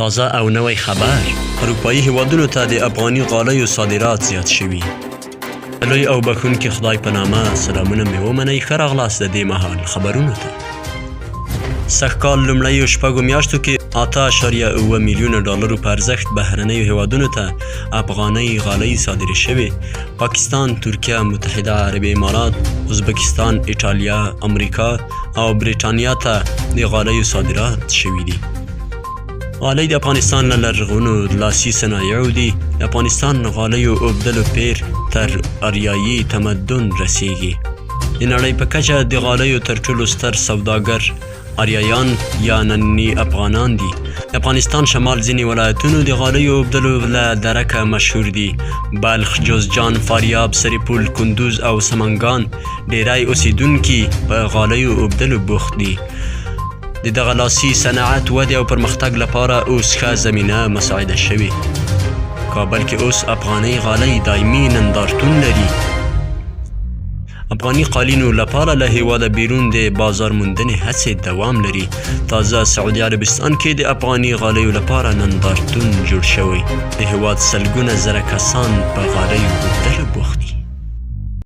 تازه او نوی خبر. اروپایي هیوادونو ته د افغاني غالیو صادرات زیات شوي. د لوی او بښونکي خدای په نامه سلامونه مې ومنئ، ښه راغلاست د دې مهال خبرونو ته. سږ کال لومړیو شپږو میاشتو کې 8.7 میلیونه ډالرو په ارزښت بهرنیو هیوادونو ته افغانۍ غالۍ صادرې شوې. پاکستان، ترکیه، متحده عربي امارات، ازبکستان، ایټالیا، امریکا او بریټانیا ته د غالیو صادرات شوي دي. غالۍ د افغانستان له لرغونو لاسي صنایعو دي. د افغانستان غالیو اوبدلو پېر تر اریایي تمدن رسیږي. د نړۍ په کچه د غالیو تر ټولو ستر سوداګر آریایان یا ننني افغانان دي. د افغانستان شمال ځینې ولایتونو د غالیو اوبدلو له درکه مشهور دي. بلخ، جوزجان، فاریاب، سرپل، کندوز او سمنګان ډیری اوسیدونکي په غالیو اوبدلو بوخت دي. د دغه لاسي صنعت ودې او پرمختګ لپاره اوس ښه زمینه مساعده شوې. کابل کې اوس افغانۍ غالۍ دایمي نندارتون لري. افغاني قالینو لپاره له هیواده بیرون د بازار موندنې هڅې دوام لري. تازه سعودي عربستان کې د افغاني غالیو لپاره نندارتون جوړ شوی. د هیواد سلګونه زره کسان په غالیو اوبدلو بوخت دي.